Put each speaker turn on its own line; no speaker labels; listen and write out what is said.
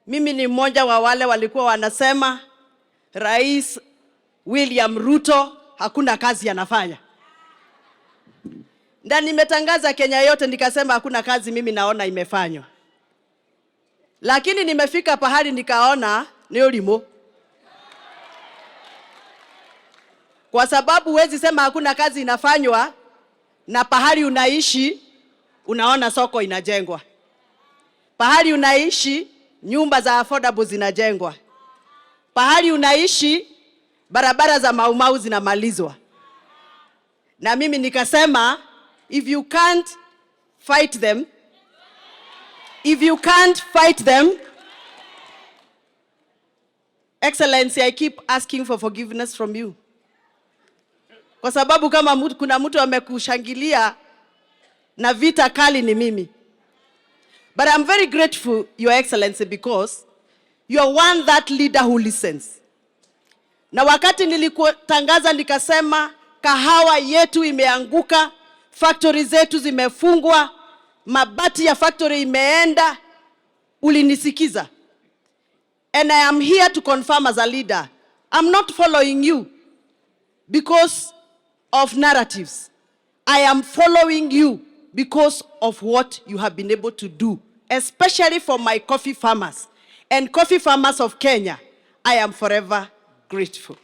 Mimi ni mmoja wa wale walikuwa wanasema Rais William Ruto hakuna kazi anafanya, na nimetangaza Kenya yote nikasema hakuna kazi mimi naona imefanywa, lakini nimefika pahali nikaona ni ulimo, kwa sababu huwezi sema hakuna kazi inafanywa na pahali unaishi unaona soko inajengwa, pahali unaishi nyumba za affordable zinajengwa, pahali unaishi barabara za Maumau zinamalizwa. Na mimi nikasema if you can't fight them, if you can't fight them, Excellency, I keep asking for forgiveness from you, kwa sababu kama kuna mtu amekushangilia na vita kali ni mimi. But I'm very grateful, Your Excellency, because you are one that leader who listens. Na wakati nilikutangaza nikasema kahawa yetu imeanguka, factory zetu zimefungwa, mabati ya factory imeenda, ulinisikiza. And I am here to confirm as a leader, I'm not following you because of narratives. I am following you because of what you have been able to do, especially for my coffee farmers and coffee farmers of Kenya. I am forever grateful.